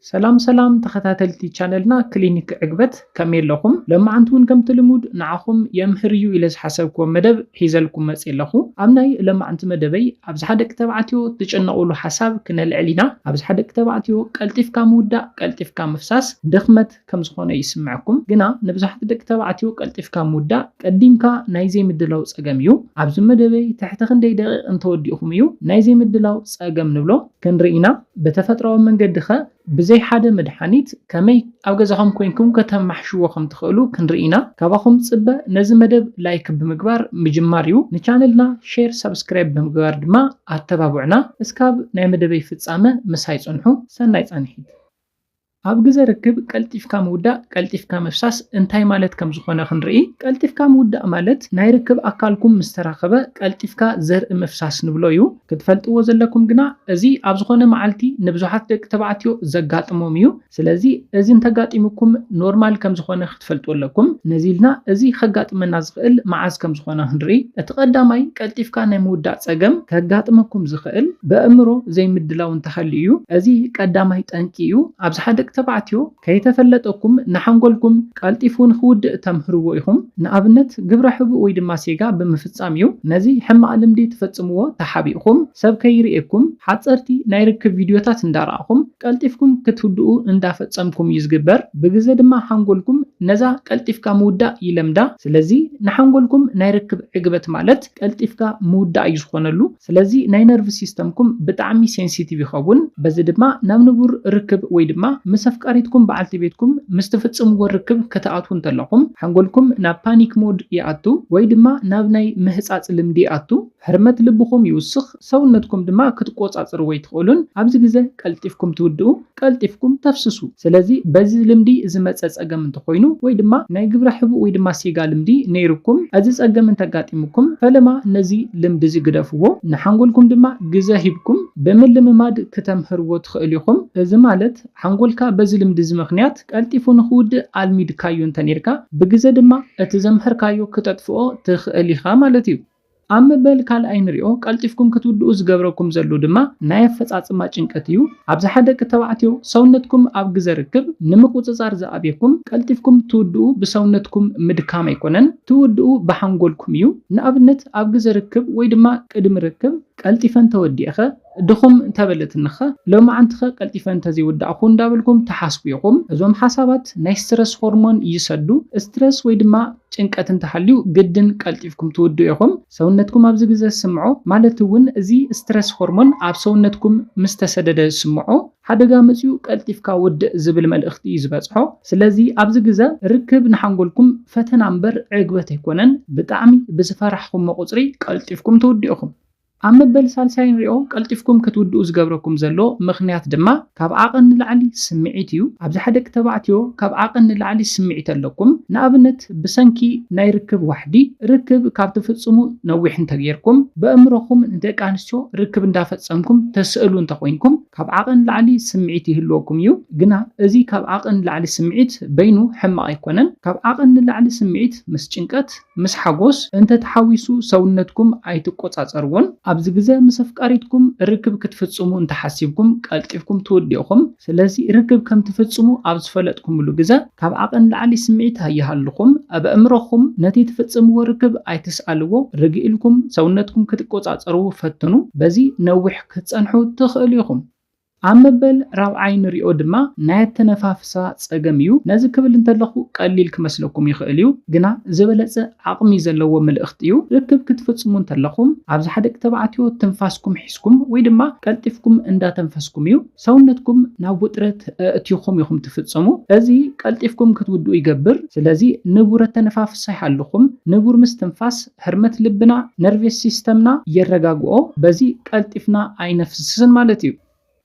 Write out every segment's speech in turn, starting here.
ሰላም ሰላም ተኸታተልቲ ቻነልና ክሊኒክ ዕግበት፣ ከመይ ኣለኹም? ለማዓንቲ እውን ከምቲ ልሙድ ንዓኹም የምህር እዩ ኢለ ዝሓሰብክዎ መደብ ሒዘልኩም መፅእ ኣለኹ። ኣብ ናይ ለማዓንቲ መደበይ ኣብዝሓ ደቂ ተባዕትዮ ትጨነቑሉ ሓሳብ ክነልዕል ኢና። ኣብዝሓ ደቂ ተባዕትዮ ቀልጢፍካ ምውዳእ፣ ቀልጢፍካ ምፍሳስ ድኽመት ከም ዝኾነ ይስምዐኩም። ግና ንብዙሓት ደቂ ተባዕትዮ ቀልጢፍካ ምውዳእ ቀዲምካ ናይ ዘይምድላው ፀገም እዩ። ኣብዚ መደበይ ትሕቲ ክንደይ ደቂቕ እንተወዲእኹም እዩ ናይ ዘይምድላው ፀገም ንብሎ ክንርኢ ኢና። ብተፈጥሮኣዊ መንገዲ ኸ ብዘይ ሓደ መድሓኒት ከመይ ኣብ ገዛኹም ኮይንኩም ከተማሕሽዎ ከም ትኽእሉ ክንርኢ ኢና። ካባኹም ዝፅበ ነዚ መደብ ላይክ ብምግባር ምጅማር እዩ። ንቻነልና ሼር፣ ሳብስክራይብ ብምግባር ድማ ኣተባብዑና። እስካብ ናይ መደበይ ፍጻመ ምሳይ ጽንሑ። ሰናይ ጻንሒት። ኣብ ግዘ ርክብ ቀልጢፍካ ምውዳእ፣ ቀልጢፍካ ምፍሳስ እንታይ ማለት ከም ዝኾነ ክንርኢ። ቀልጢፍካ ምውዳእ ማለት ናይ ርክብ ኣካልኩም ምስ ተራኸበ ቀልጢፍካ ዘርኢ ምፍሳስ ንብሎ እዩ። ክትፈልጥዎ ዘለኩም ግና እዚ ኣብ ዝኾነ መዓልቲ ንብዙሓት ደቂ ተባዕትዮ ዘጋጥሞም እዩ። ስለዚ እዚ እንተጋጢሙኩም ኖርማል ከም ዝኾነ ክትፈልጡ ኣለኩም። ነዚ ኢልና እዚ ከጋጥመና ዝኽእል መዓዝ ከም ዝኾነ ክንርኢ። እቲ ቀዳማይ ቀልጢፍካ ናይ ምውዳእ ጸገም ከጋጥመኩም ዝኽእል ብኣእምሮ ዘይምድላው እንተሃልዩ እዩ። እዚ ቀዳማይ ጠንቂ እዩ። ኣብዝሓ ደቂ ተባዕትዮ ከይተፈለጠኩም ንሓንጎልኩም ቀልጢፉ ንኽውድእ ተምህርዎ ኢኹም። ንኣብነት ግብረ ሕቡእ ወይ ድማ ሴጋ ብምፍጻም እዩ። ነዚ ሕማቕ ልምዲ ትፈጽምዎ ተሓቢእኩም ሰብ ከይርእየኩም ሓጸርቲ ናይ ርክብ ቪድዮታት እንዳረኣኹም ቀልጢፍኩም ክትውድኡ እንዳፈጸምኩም እዩ ዝግበር። ብግዘ ድማ ሓንጎልኩም ነዛ ቀልጢፍካ ምውዳእ ይለምዳ። ስለዚ ንሓንጎልኩም ናይ ርክብ ዕግበት ማለት ቀልጢፍካ ምውዳእ እዩ ዝኾነሉ። ስለዚ ናይ ነርቭ ሲስተምኩም ብጣዕሚ ሴንሲቲቭ ይኸውን። በዚ ድማ ናብ ንቡር ርክብ ወይ ድማ ምስ ኣፍቃሪትኩም በዓልቲ ቤትኩም ምስ ትፍጽምዎ ርክብ ክትኣትዉ እንተለኹም ሓንጎልኩም ናብ ፓኒክ ሞድ ይኣቱ ወይ ድማ ናብ ናይ ምህጻጽ ልምዲ ይኣቱ። ህርመት ልብኹም ይውስኽ፣ ሰውነትኩም ድማ ክትቆጻጸርዎ ኣይትኽእሉን። ኣብዚ ግዘ ቀልጢፍኩም ትውድኡ፣ ቀልጢፍኩም ተፍስሱ። ስለዚ በዚ ልምዲ ዝመጸ ጸገም እንተኾይኑ ወይ ድማ ናይ ግብረ ሕቡእ ወይ ድማ ሴጋ ልምዲ ነይርኩም፣ እዚ ጸገም እንተጋጢሙኩም ፈለማ ነዚ ልምዲ እዚ ግደፍዎ። ንሓንጎልኩም ድማ ግዘ ሂብኩም ብምልምማድ ክተምህርዎ ትኽእሉ ኢኹም። እዚ ማለት ሓንጎልካ በዚ ልምዲ እዚ ምኽንያት ቀልጢፉ ንኽውድእ ኣልሚድካዮ እንተነይርካ ብግዘ ድማ እቲ ዘምሀርካዮ ክተጥፍኦ ትኽእል ኢኻ ማለት እዩ። ኣብ መበል ካልኣይ ንሪኦ ቀልጢፍኩም ክትውድኡ ዝገብረኩም ዘሎ ድማ ናይ ኣፈጻጽማ ጭንቀት እዩ። ኣብዝሓ ደቂ ተባዕትዮ ሰውነትኩም ኣብ ግዘ ርክብ ንምቁጽጻር ዝኣብየኩም ቀልጢፍኩም ትውድኡ ብሰውነትኩም ምድካም ኣይኮነን፣ ትውድኡ ብሓንጎልኩም እዩ። ንኣብነት ኣብ ግዘ ርክብ ወይ ድማ ቅድሚ ርክብ ቀልጢፈ እንተወዲእኸ ድኹም እንተበለትንኸ ሎማዓንትኸ ቀልጢፈ እንተዘይወዳእኹ እንዳበልኩም ትሓስቡ ኢኹም። እዞም ሓሳባት ናይ ስትረስ ሆርሞን ይሰዱ። ስትረስ ወይ ድማ ጭንቀት እንተሃልዩ ግድን ቀልጢፍኩም ትውድኡ ኢኹም። ሰውነትኩም ኣብዚ ግዘ ዝስምዖ ማለት እውን እዚ ስትረስ ሆርሞን ኣብ ሰውነትኩም ምስ ተሰደደ ዝስምዖ ሓደጋ መፅዩ ቀልጢፍካ ውድእ ዝብል መልእኽቲ እዩ ዝበፅሖ። ስለዚ ኣብዚ ግዘ ርክብ ንሓንጎልኩም ፈተና እምበር ዕግበት ኣይኮነን። ብጣዕሚ ብዝፈራሕኹሞ ቁፅሪ ቀልጢፍኩም ትውድኡ ኢኹም። ኣብ መበል ሳልሳይ ንሪኦ ቀልጢፍኩም ክትውድኡ ዝገብረኩም ዘሎ ምኽንያት ድማ ካብ ዓቐን ንላዕሊ ስምዒት እዩ። ኣብዝሓ ደቂ ተባዕትዮ ካብ ዓቐን ንላዕሊ ስምዒት ኣለኩም። ንኣብነት ብሰንኪ ናይ ርክብ ዋሕዲ ርክብ ካብ ትፍጽሙ ነዊሕ እንተጌርኩም ብኣእምሮኹም ንደቂ ኣንስትዮ ርክብ እንዳፈጸምኩም ተስእሉ እንተኾይንኩም ካብ ዓቐን ንላዕሊ ስምዒት ይህልወኩም እዩ። ግና እዚ ካብ ዓቐን ንላዕሊ ስምዒት በይኑ ሕማቕ ኣይኮነን። ካብ ዓቐን ንላዕሊ ስምዒት ምስ ጭንቀት ምስ ሓጎስ እንተተሓዊሱ ሰውነትኩም ኣይትቆጻጸርዎን። ኣብዚ ግዘ ምስ ኣፍቃሪትኩም ርክብ ክትፍጽሙ እንተሓሲብኩም ቀልጢፍኩም ትውድኡ ኢኹም። ስለዚ ርክብ ከም ትፍጽሙ ኣብ ዝፈለጥኩምሉ ግዘ ካብ ዓቐን ንላዕሊ ስምዒት ኣይሃልኹም። ኣብ ኣእምሮኹም ነቲ ትፍጽምዎ ርክብ ኣይትስኣልዎ። ርግእ ኢልኩም ሰውነትኩም ክትቆጻጸርዎ ፈትኑ። በዚ ነዊሕ ክትጸንሑ ትኽእሉ ኢኹም። ኣብ መበል ራብዓይ ንሪኦ ድማ ናይ ኣተነፋፍሳ ጸገም እዩ። ነዚ ክብል እንተለኹ ቀሊል ክመስለኩም ይኽእል እዩ፣ ግና ዝበለጸ ዓቕሚ ዘለዎ ምልእኽቲ እዩ። ርክብ ክትፍጽሙ እንተለኹም ኣብዝሓ ደቂ ተባዕትዮ ትንፋስኩም ሒዝኩም ወይ ድማ ቀልጢፍኩም እንዳተንፈስኩም እዩ። ሰውነትኩም ናብ ውጥረት ኣእቲኹም ኢኹም ትፍጽሙ። እዚ ቀልጢፍኩም ክትውድኡ ይገብር። ስለዚ ንቡር ኣተነፋፍሳ ይሃልኹም። ንቡር ምስትንፋስ ህርመት ልብና፣ ነርቬስ ሲስተምና የረጋግኦ። በዚ ቀልጢፍና ኣይነፍስስን ማለት እዩ።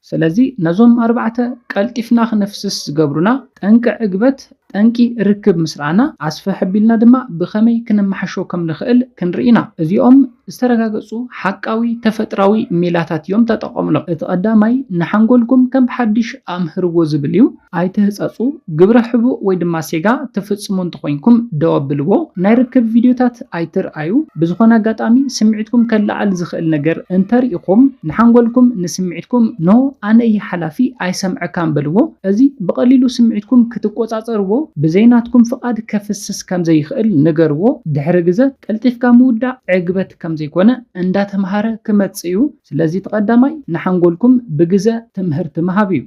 ስለዚ ነዞም ኣርባዕተ ቀልጢፍና ክነፍስስ ዝገብሩና ጠንቂ ዕግበት ጠንቂ ርክብ ምስ ረኣና ኣስፍሕ ኣቢልና ድማ ብኸመይ ክነመሓሾ ከም ንኽእል ክንርኢ ኢና። እዚኦም ዝተረጋገጹ ሓቃዊ ተፈጥራዊ ሜላታት እዮም፣ ተጠቐምሎም። እቲ ቀዳማይ ንሓንጎልኩም ከም ብሓድሽ ኣምህርዎ ዝብል እዩ። ኣይትህጸጹ፣ ግብረ ሕቡእ ወይ ድማ ሴጋ ትፍጽሙ እንተኾይንኩም ደው ኣብልዎ። ናይ ርክብ ቪድዮታት ኣይትርኣዩ። ብዝኾነ ኣጋጣሚ ስምዒትኩም ከለዓል ዝኽእል ነገር እንተሪኢኹም ንሓንጎልኩም ንስምዒትኩም ኖ ኣነ እየ ሓላፊ ኣይሰምዐካን በልዎ። እዚ ብቐሊሉ ስምዒትኩም ክትቆጻጸርዎ ብዘይናትኩም ፍቓድ ከፍስስ ከም ዘይኽእል ንገርዎ። ድሕሪ ግዘ ቀልጢፍካ ምውዳእ ዕግበት ከም ዘይኮነ እንዳተምሃረ ክመጽእ እዩ። ስለዚ እቲ ቀዳማይ ንሓንጎልኩም ብግዘ ትምህርቲ ምሃብ እዩ።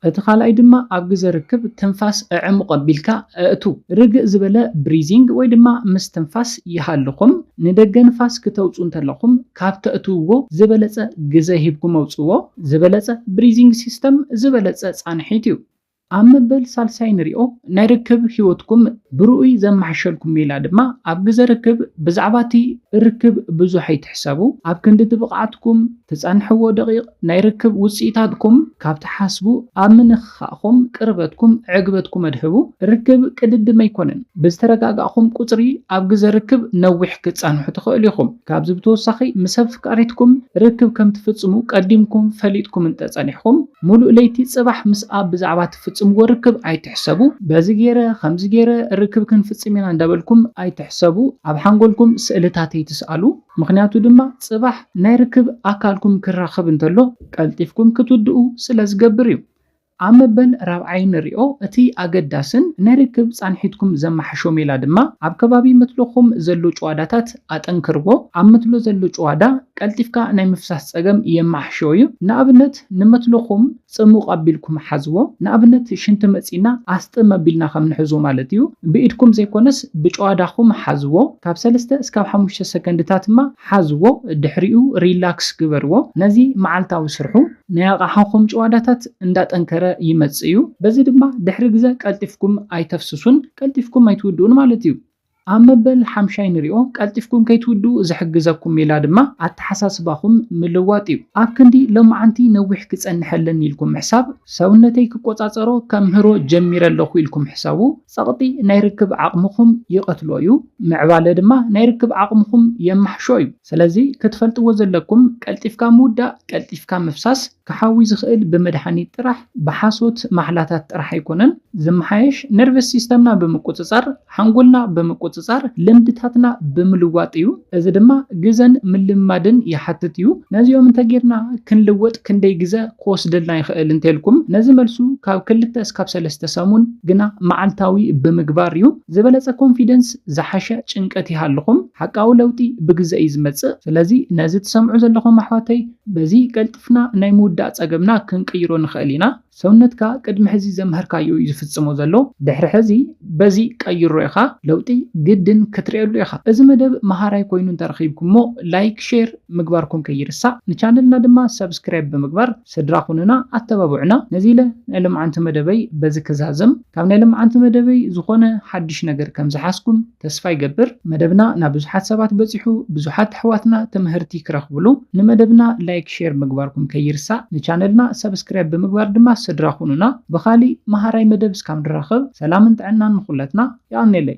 እቲ ካልኣይ ድማ ኣብ ግዘ ርክብ ትንፋስ ኣዕሙቕ ኣቢልካ ኣእቱ። ርግእ ዝበለ ብሪዚንግ ወይ ድማ ምስትንፋስ ይሃልኹም። ንደገ ንፋስ ክተውፁ እንተለኹም ካብ ተእትውዎ ዝበለፀ ግዘ ሂብኩም ኣውፅዎ። ዝበለፀ ብሪዚንግ ሲስተም ዝበለፀ ፃንሒት እዩ። ኣብ መበል ሳልሳይ ንሪኦ ናይ ርክብ ህይወትኩም ብርኡይ ዘመሓሸልኩም ሜላ ድማ ኣብ ግዘ ርክብ ብዛዕባ እቲ ርክብ ብዙሕ ኣይትሕሰቡ። ኣብ ክንዲ እቲ ብቕዓትኩም ትጸንሕዎ ደቂቕ ናይ ርክብ ውጽኢታትኩም ካብ ትሓስቡ ኣብ ምንኽኻእኹም ቅርበትኩም ዕግበትኩም ኣድህቡ። ርክብ ቅድድም ኣይኮነን። ብዝተረጋጋእኹም ቁጽሪ ኣብ ግዘ ርክብ ነዊሕ ክትጸንሑ ትኽእሉ ኢኹም። ካብዚ ብተወሳኺ ምስ ኣፍቃሪትኩም ርክብ ከም ትፍጽሙ ቀዲምኩም ፈሊጥኩም እንተጸኒሕኩም ምሉእ ለይቲ ጽባሕ ምስኣ ብዛዕባ ትፍጽምዎ ርክብ ኣይትሕሰቡ። በዚ ገይረ ከምዚ ገይረ ርክብ ክንፍጽም ኢና እንዳበልኩም ኣይትሕሰቡ። ኣብ ሓንጎልኩም ስእልታት ኣይትስኣሉ። ምኽንያቱ ድማ ጽባሕ ናይ ርክብ ኣካልኩም ክራኸብ እንተሎ ቀልጢፍኩም ክትውድኡ ስለ ዝገብር እዩ። ኣብ መበል ራብዓይ ንሪኦ እቲ ኣገዳስን ናይ ርክብ ጻንሒትኩም ዘመሓሾ ሜላ ድማ ኣብ ከባቢ መትሎኹም ዘሎ ጭዋዳታት ኣጠንክርዎ። ኣብ መትሎ ዘሎ ጭዋዳ ቀልጢፍካ ናይ ምፍሳስ ጸገም የመሓሽዮ እዩ። ንኣብነት ንመትሎኹም ጽሙቕ ኣቢልኩም ሓዝዎ። ንኣብነት ሽንቲ መጺና ኣስጥም ኣቢልና ከም ንሕዞ ማለት እዩ። ብኢድኩም ዘይኮነስ ብጭዋዳኹም ሓዝዎ። ካብ ሰለስተ እስካብ ሓሙሽተ ሰከንድታት ድማ ሓዝዎ። ድሕሪኡ ሪላክስ ግበርዎ። ነዚ መዓልታዊ ስርሑ። ናይ ኣቕሓኹም ጭዋዳታት እንዳጠንከረ ይመጽእ እዩ። በዚ ድማ ድሕሪ ግዘ ቀልጢፍኩም ኣይተፍስሱን፣ ቀልጢፍኩም ኣይትውድኡን ማለት እዩ። ኣብ መበል ሓምሻይ ንሪኦ ቀልጢፍኩም ከይትውድኡ ዝሕግዘኩም ሜላ ድማ ኣተሓሳስባኹም ምልዋጥ እዩ። ኣብ ክንዲ ሎማዓንቲ ነዊሕ ክጸንሐለኒ ኢልኩም ምሕሳብ፣ ሰውነተይ ክቆጻጸሮ ከምህሮ ጀሚረ ኣለኹ ኢልኩም ሕሰቡ። ጸቕጢ ናይ ርክብ ዓቕምኹም ይቐትሎ እዩ። ምዕባለ ድማ ናይ ርክብ ዓቕምኹም የማሕሾ እዩ። ስለዚ ክትፈልጥዎ ዘለኩም ቀልጢፍካ ምውዳእ፣ ቀልጢፍካ ምፍሳስ፣ ክሓዊ ዝኽእል ብመድሃኒት ጥራሕ፣ ብሓሶት ማሕላታት ጥራሕ ኣይኮነን። ዝመሓየሽ ነርቨስ ሲስተምና ብምቁጽጻር፣ ሓንጎልና ብምቁጽጻር፣ ልምድታትና ብምልዋጥ እዩ። እዚ ድማ ግዘን ምልማድን ይሓትት እዩ። ነዚኦም እንተጌርና ክንልወጥ ክንደይ ግዘ ክወስደልና ይኽእል እንተልኩም፣ ነዚ መልሱ ካብ ክልተ እስካብ ሰለስተ ሰሙን ግና መዓልታዊ ብምግባር እዩ። ዝበለጸ ኮንፊደንስ፣ ዝሓሸ ጭንቀት ይሃልኹም። ሓቃዊ ለውጢ ብግዘ እዩ ዝመጽእ። ስለዚ ነዚ ትሰምዑ ዘለኹም ኣሕዋተይ፣ በዚ ቀልጥፍና ናይ ምውዳእ ጸገምና ክንቅይሮ ንኽእል ኢና። ሰውነትካ ቅድሚ ሕዚ ዘምሃርካዮ እዩ ዝፍጽሞ ዘሎ። ድሕሪ ሕዚ በዚ ቀይሮ ኢኻ። ለውጢ ግድን ክትርእየሉ ኢኻ። እዚ መደብ መሃራይ ኮይኑ እንተረኺብኩሞ ላይክ፣ ሼር ምግባርኩም ከይርሳዕ። ንቻነልና ድማ ሰብስክራይብ ብምግባር ስድራ ኩኑና፣ ኣተባብዑና። ነዚ ኢለ ናይ ሎምዓንቲ መደበይ በዚ ክዛዝም። ካብ ናይ ሎምዓንቲ መደበይ ዝኾነ ሓድሽ ነገር ከም ዝሓዝኩም ተስፋ ይገብር። መደብና ናብ ብዙሓት ሰባት በጺሑ፣ ብዙሓት ኣሕዋትና ትምህርቲ ክረኽብሉ። ንመደብና ላይክ፣ ሼር ምግባርኩም ከይርሳዕ። ንቻነልና ሰብስክራይብ ብምግባር ድማ ስድራ ኩኑና። ብኻሊእ መሃራይ መደብ እስካብ ንራኸብ ሰላምን ጥዕናን ንኹለትና። የቐኔለይ።